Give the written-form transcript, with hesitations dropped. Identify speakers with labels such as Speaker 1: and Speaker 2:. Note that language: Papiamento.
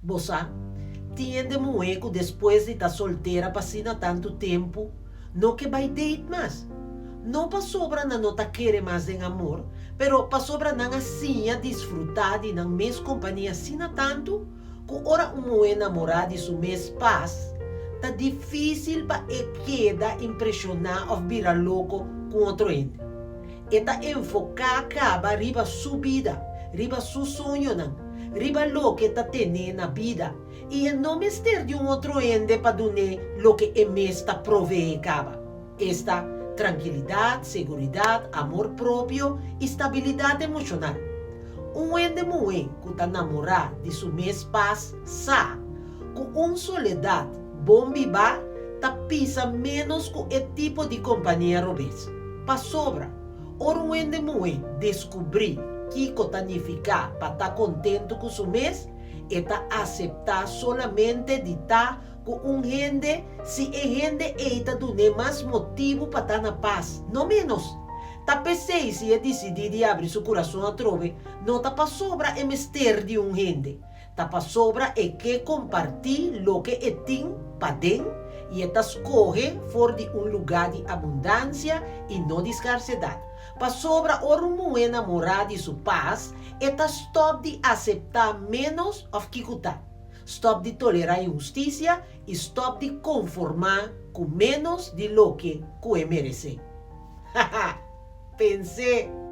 Speaker 1: Bo sa, tin hende muhé ku despues di ta soltera pa asina tantu tempu, no ke bai date mas. No pasobra nan no ta kere mas den amor, pero pasobra nan a siña disfrutá di nan mes kompania asina tantu ku ora un muhé namorá di su mes pas, ta difísil pa e keda impreshoná òf bira loko ku un otro hende. E ta enfoká kaba riba su bida, riba su soñonan, riba loke ta ten'é na bida, i e no mester di un otro hende pa dun'é loke e mes ta proveé kaba, esta, trankilidat, seguridat, amor propio i stabilidat emoshonal. Un hende muhé ku ta namorá di su mes pas sa ku un soledat bon bibá ta pisa ménos ku e tipo di kompania robes. Pasobra, ora un hende muhé deskubrí kiko ta nifiká pa ta kontentu ku su mes, e ta aseptá solamente di ta ku un hende si e hende ei ta dun'é mas motibu pa ta na pas, no ménos. Ta p'esei si e disidí di abri su kurason atrobe, no ta pasobra e mester di un hende, Ta pasobra e ke kompartí loke e tin paden i e ta skohe for di un lugá di abundansia i no di skarsedat. Pasobra ora un muhé namorá di su pas, e ta stòp di aseptá ménos òf kiko ta, stòp di tolerá inhustisia i stòp di konformá ku ménos di loke ku e meresé. Haha! Pens'é!